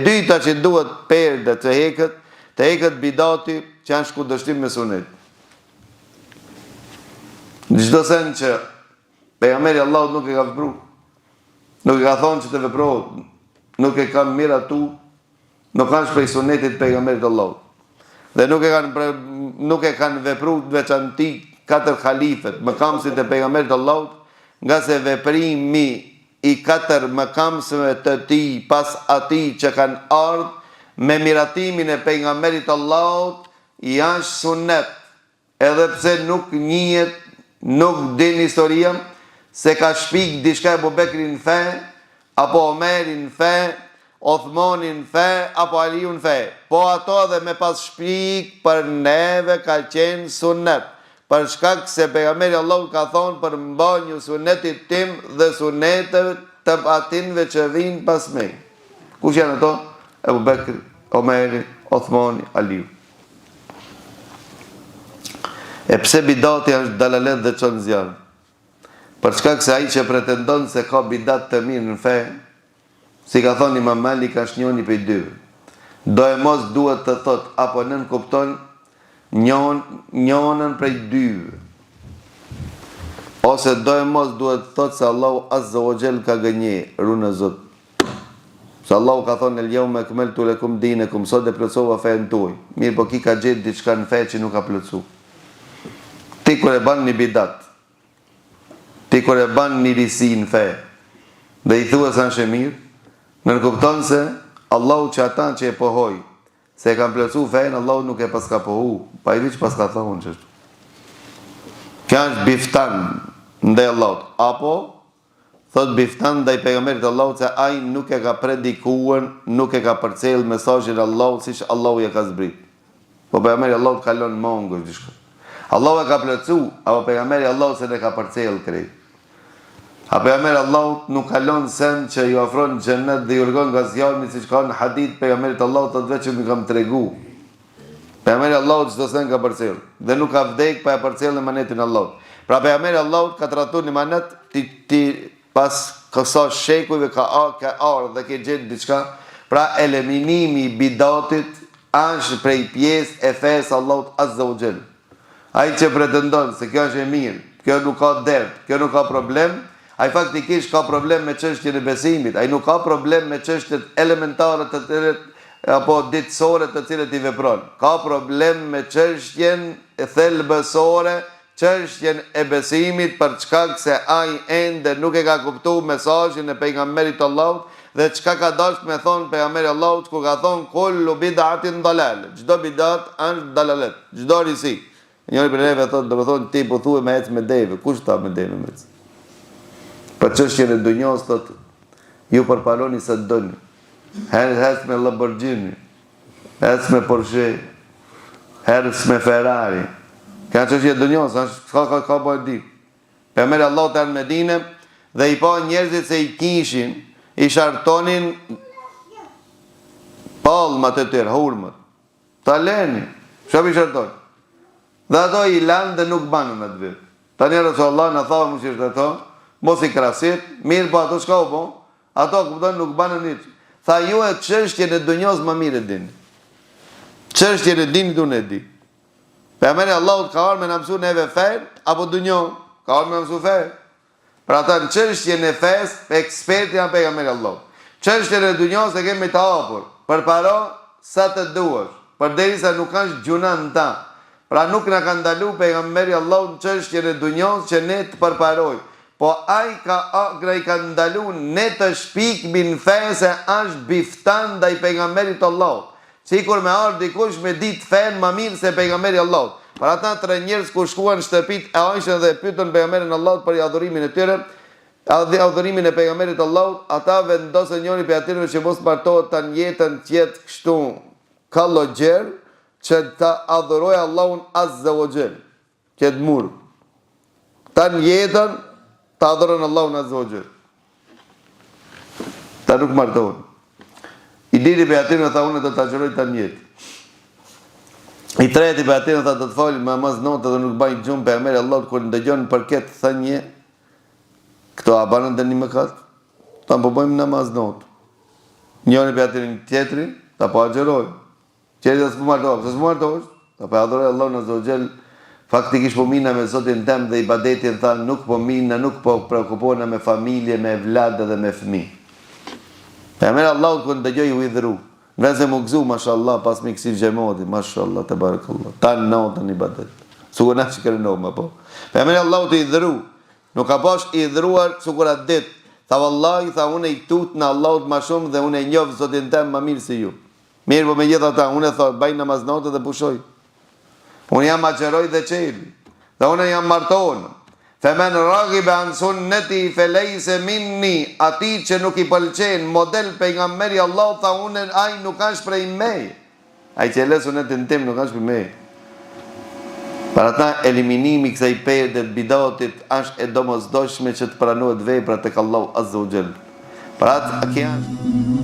dyta që duhet perde të heket, të heket bidati që është kundërshtim me sunet. Çdo sen që pejgamberi i Allahut nuk e ka vepru, nuk e ka thonë që të veprohet, nuk e ka miratu, nuk është prej sunetit pejgamberit të Allahut. Dhe nuk e kanë nuk e kanë vepru të veçanti katër halifet, mëkamësit e pejgamberit të Allahut, ngase veprimi i katër mëkamësve të tij pas atij që kanë ardhë me miratimin e pejgamberit të Allahut janë sunet, edhe pse nuk njihet, nuk din historia se ka shpik diçka Ebu Bekri në fe, apo Omeri në fe, Othmani në fe, apo Aliu në fe. Po ato edhe me pas shpik për neve ka qenë sunet, për shkak se pejgamberi i Allahut ka thonë përmbanju sunetit tim dhe suneteve të atinve që vijnë pas meje. Kush janë ato? Ebu Bekri, Omeri, Othmani, Aliu. E pse bidati është dalalet dhe çon n'zjarr? Për shkak se ai që pretendon se ka bidat të mirë në fe, si ka thonë Imam Malik është njoni prej dyve. Doemos duhet të thotë apo nënkupton njon, njonën prej dyve. Ose doemos duhet të thotë se Allahu Azza wa Jall ka gënje, runa Zot. Se Allahu ka thonë el jeume ekmeltu lekum dinekum, sot e plotësova fenë tuaj. Mirëpo ky ka gjetë diçka në fe që nuk ka plotësu. Ti kur e ban një bidat, ti kur e ban një risi në fe, dhe i thua se është e mirë, nënkupton se Allahu që ata që e pohoj, se e kanë plotësu fenë, Allahu nuk e paska pohu, pa i veç paska thonë qështu. Kjo është biftan ndaj Allahut, apo Thotë biftan ndaj Pejgamberit të Allahut se ai nuk e ka predikuar, nuk e ka përcjellë mesazhin e Allahut siç Allahu ia ka zbrit. Po Pejgamberi i Allahut ka lënë mangësh diçka. Allahu e ka plotësu, apo Pejgamberi i Allahut s'e ka përcjellë krejt. A Pejgamberi i Allahut nuk ka lënë send që ju afron në xhennet dhe ju largon nga zjarmi siç ka në hadith Pejgamberit të Allahut thotë veç ju kam tregu. Pejgamberi i Allahut çdo send ka përcjell dhe nuk ka vdek pa e përcjellë emanetin e Allahut. Pra pejgamberi i Allahut ka tradhtuar një emanet ti ti pas kësa shekujve ka a, ka ardhë dhe ke gjetë diçka. Pra eliminimi i bidatit është prej pjesë e fesë Allahut Azza wa Jall. Ai që pretendon se kjo është e mirë, kjo nuk ka dert, kjo nuk ka problem, ai faktikisht ka problem me çështjen e besimit, ai nuk ka problem me çështjet elementare të cilat apo ditësore të cilët i vepron. Ka problem me çështjen thelbësore, çështjen e besimit për shkak se ai ende nuk e ka kuptu mesazhin e pejgamberit të Allahut dhe çka ka dashtë me thonë pejgamberi i Allahut kur ka thonë kullu bid'atin dalale, çdo bidat është dalalet. Çdo risi. Njëri prej neve thotë, domethënë ti po thue me ec me deve, kush tha me deve me ec? Për çështjen e dunjos thotë, ju përparoni sa të doni. Herë ec me Lamborghini, ec me Porsche, herë me Ferrari. Ka çështje e dunjos, është ka ka ka bëj di. Pejgamberi i Allahut erdh në Medine dhe i pa njerëzit se i kishin, i shartonin palmat e tyre, hurmët. Tha leni, çka pi shartoni? Dhe ato i lanë dhe nuk banën atë vit. Tani ja Resulallah na tha mos i sharto, mos i krasit, mirëpo ato çka u bo? Ato kupton nuk banën hiç. Tha ju e çështjen e dunjos më mirë e dini. Çështjen e dinit unë e di. Pejgamberi i Allahut ka ardhur me na mësu neve fenë apo dunjon? Ka ardhur me na mësu fenë. Për ata në çështjen e fesë, eksperti janë pejgamberi i Allahut. Çështjen e dunjos e kemi të hapur, përparo sa të duash, përderisa nuk është gjynah në ta. Pra nuk na ka ndalu pejgamberi i Allahut në çështjen e dunjos që ne të përparojmë. Po ai ka na i ka ndalu ne të shpikmi në fe se është biftan ndaj pejgamberit të Allahut. Sikur me ardhë dikush me ditë fenë ma mirë se Pejgamberi i Allahut. Për ata tre njerëz kur shkuan në shtëpitë e Aishën dhe e pyetën Pejgamberin e Allahut për adhurimin e tyre, adhurimin e Pejgamberit të Allahut, ata vendosën njëri prej atyreve që mos martohet tanë jetën të jetë kështu kallogjer që ta adhurojë Allahun azza wa xhel. Të jetë murg. Tanë jetën ta adhuron Allahun azza wa xhel. Ta nuk martohen. I dyti prej atyre tha unë do të agjëroj tanë jetë. I treti prej atyre tha do të fal namaz natë dhe nuk baj gjumë pejgamberi i Allahut kur ndëgjon për këtë thënie këto a banën ndonjë mëkat? Thanë po bëjmë namaz natë. Njëri prej atyre tjetri, tha po agjëroj. Tjetri tha s'po martohem, pse s'po martohesh? Tha po e adhuroj Allahun azza wa xhel, faktikisht po mirrna me Zotin tem dhe ibadetin tha nuk po mirrna, nuk po preokupohna me familje, me evlad dhe me fëmijë. Pejgamberi i Allahut kur ndëgjoi u hidhru. Në vend se mu gëzu, mashallah, pasmi kësi xhemati, mashallah, tebarekallah, tanë natën ibadet. Sikur na që krenohemi, apo. Pejgamberi i Allahut u hidhru, Nuk ka pas i hidhruar sikur atë ditë. Tha vallahi tha unë i tutna Allahut ma shumë dhe unë e njoh Zotin tem ma mirë se ju. Mirëpo megjithatë unë tha baj namaz nate dhe pushoj. Unë jam agjëroj dhe çel. Dhe unë jam marton. Fe men raghibe an sunneti fe lejse minni atij që nuk i pëlqen model pejgamberi i Allahut tha unë ai nuk është prej meje. Ai që e lë sunetin tim nuk është prej meje. Për ata eliminimi i kësaj perde të bidatit është e domosdoshme që të pranohet vepra tek Allahu azza wa jall. Për atë kjo është.